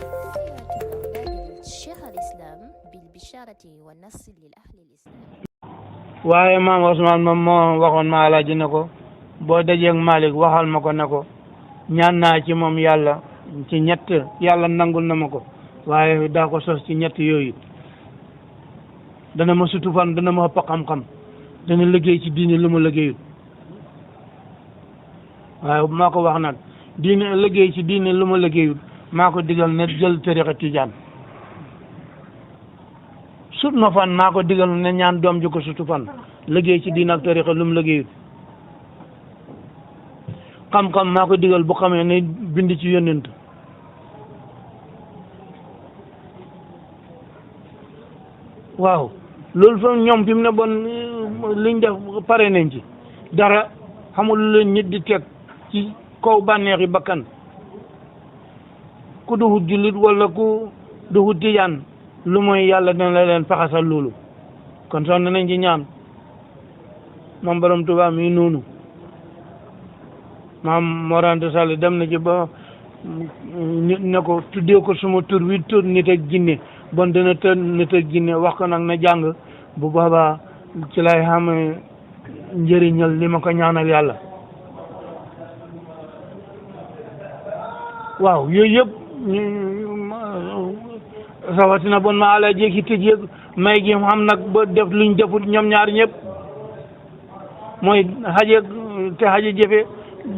لأولاد الشيخ الإسلام بالبشارة والنصر للأهل الإسلام. waaye maam Ousmane moom moo waxoon ma alaaji ne ko boo dajeeg Malick waxal ma ko ne ko ñaan naa ci moom yàlla ci ñett yàlla nangul na ma ko waaye daa ko sos ci ñett yooyu dana ma sutu fan dana ma ëpp xam-xam dana liggéey ci diine lu ma liggéeyut waaye maa ko wax nag diine liggéey ci diine lu ma liggéeyut maa ko digal ne jël tariqa tijaan sut ma fan maa ko digal ne ñaan doom ji ko sutu fan liggéey ci diine ak tariqa lu mu liggéeyut xam-xam maa ko digal bu xamee ne bind ci yónnent waaw loolu fa ñoom fi mu ne bon liñ def pare nañ ci dara xamul lu leen nit di teg ci kaw bànneexi bakkan ku duhut jullit wala ku duhut tijaan lu mooy yàlla dina la leen faxasal loolu kon sonn nañ ci ñaan moom borom Tuubaa mi noonu maam Mor Anta Sall dem na ci ba nit ne ko tuddee ko suma tur wi tur nit ak jinne bon dana tën nit ak jinne wax ko nag na jàng bu boobaa ci lay xam njëriñal li ma ko ñaanal yàlla waaw yooyu yëpp rawatina bon ma ala jéegi tëj yëg may gi xam nag ba def luñ defut ñoom ñaar ñëpp mooy xaje te xaje jëfe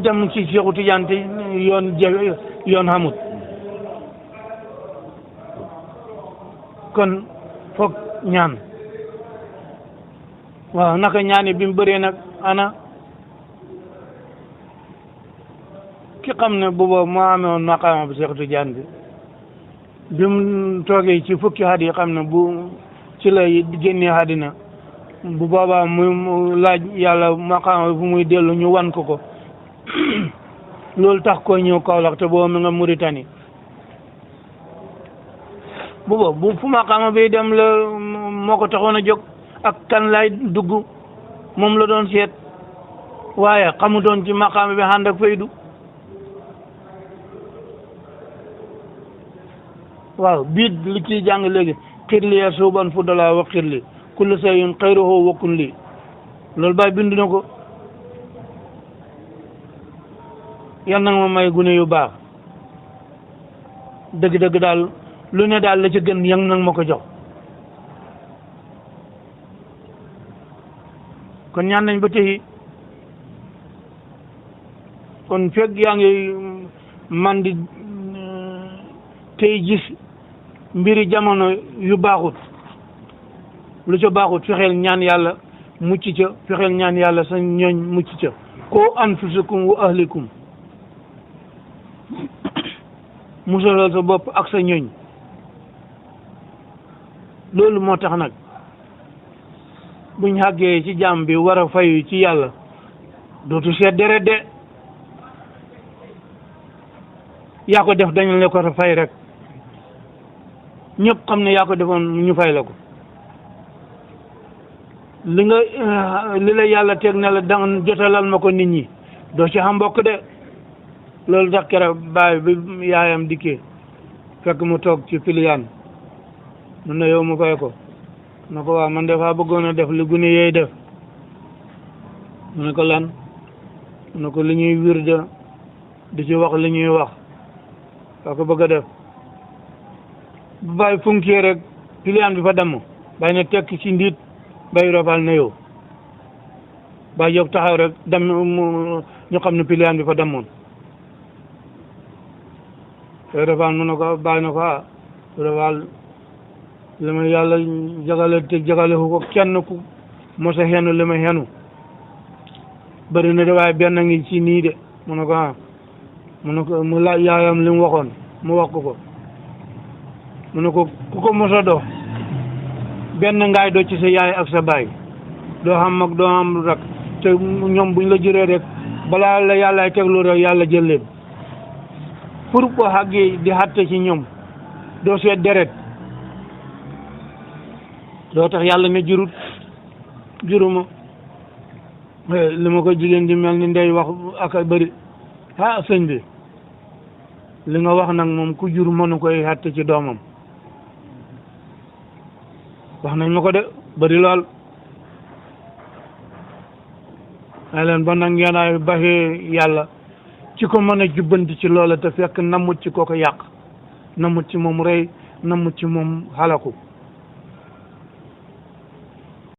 dem ci Seexu Tijaan te yoon jëfe yoon xamut kon foog ñaan waaw naka ñaani bi mu bëree nag ana ki xam ne booba moo amee woon maqaama bu Seexu Tijaan bi mu toogee ci fukki at yi xam ne bu ci lay génnee àddina bu boobaa mu laaj yàlla maqaama fu muy dellu ñu wan ko ko loolu tax ko ñëw Kaolack te booba mi nga Mauritanie bu fu maqaama bi dem la moo ko taxoon a jóg ak kan lay dugg moom la doon seet waaye xamutoon ci maqaama bi ànd ak faydu waaw biit li ciy jàng léegi xirli ya suuban fu dala wa xirli kullu sayun xayruhu wakkun li loolu baay bind na ko yan nag ma may gune yu baax dëgg-dëgg daal lu ne daal la ca gën yang nag ma ko jox kon ñaan nañ ba tey kon fekk yaa ngi man di tey gis mbiri jamono yu baaxut lu ca baaxut fexeel ñaan yàlla mucc ca fexeel ñaan yàlla sa ñooñ mucc ca ko anfusakum wa ahlikum musalal sa bopp ak sa ñooñ loolu moo tax nag buñ xàggee ci jaam bi war a fayu ci yàlla dootu seet deret de yaa ko def dañu la ko fay rek ñëpp xam ne yaa ko defoon ñu fay la ko li la yàlla teg ne la danga jotalal ma ko nit ñi doo ci xam mbokk de loolu tax keroog baay bi yaayam dikkee fekk mu toog ci piliyaan mun na yow mu fay ko na ko waaw man dafa bëggoon a def li gune yooyu def mu ne ko lan mu ne ko li ñuy wirda di ci wax li ñuy wax waa ko bëgg a def bu bàyyi funkee rek piliyaan bi fa damm bàyyi na tekk ci ndiit bàyyi rofal na yow bàyyi jóg taxaw rek dem ñu xam ne piliyaan bi fa dammoon te rofal mu ne ko bàyyi na ko rofal li ma yàlla jagale te jagale ko kenn ku mos a xenu li ma xenu bëri na de waaye benn ngi ci nii de mu ne ko mu ne ko mu laaj yaayam li mu waxoon mu wax ko mu ne ko ku ko mos a dox benn ngaay doo ci sa yaay ak sa baay doo xam mag doo xam rak te ñoom buñ la juree rek balaa la yàllaay teglu rek yàlla jël leen pour ko xàggee di xatte ci ñoom doo seet deret doo tax yàlla ne juruma li ma ko jigéen di mel ni ndey wax ak a bëri sëñ bi li nga wax nag moom ku jur mënu koy xatte ci doomam wax nañ ma ko de bari lool ay leen ba nag ngeen ay baxee yàlla ci ko mën a jubbanti ci loola te fekk namut ci ko ko yàq namut ci moom rey namut ci moom xalaku